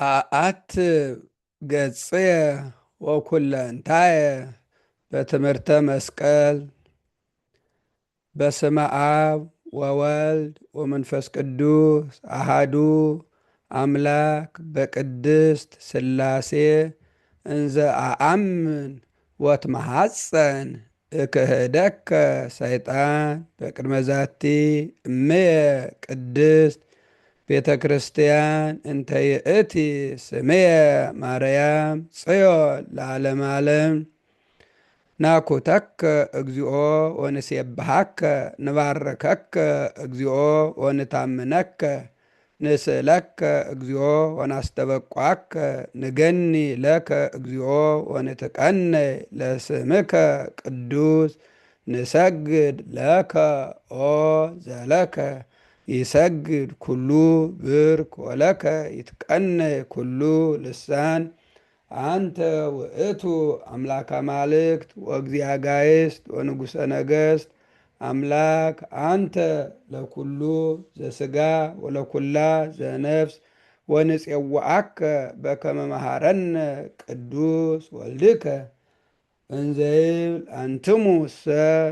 አአትብ ገጽየ ወኩለንታየ በትምህርተ መስቀል። በስመ አብ ወወልድ ወመንፈስ ቅዱስ አሃዱ አምላክ በቅድስት ሥላሴ እንዘ አአምን ወትመሐፀን እክህደከ ሰይጣን በቅድመ ዛቲ እምየ ቅድስት ቤተ ክርስቲያን እንተ ይእቲ ስምየ ማርያም ጽዮን ለዓለመ ዓለም። ናኩተከ እግዚኦ ወንሴብሐከ፣ ንባርከከ እግዚኦ ወንታምነከ፣ ንስእለከ እግዚኦ ወናስተበቋከ፣ ንገኒ ለከ እግዚኦ ወንትቀነይ ለስምከ ቅዱስ፣ ንሰግድ ለከ ኦ ዘለከ ይሰግድ ኩሉ ብርክ ወለከ ይትቀነይ ኩሉ ልሳን። አንተ ውእቱ አምላከ አማልክት ወእግዚአ አጋዕዝት ወንጉሠ ነገሥት፣ አምላክ አንተ ለኩሉ ዘሥጋ ወለኩላ ዘነፍስ፣ ወንፄውዐከ በከመ መሃረነ ቅዱስ ወልድከ እንዘ ይብል አንትሙ እሰ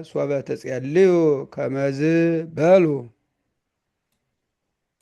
ሶበ ትጼልዩ ከመዝ በሉ።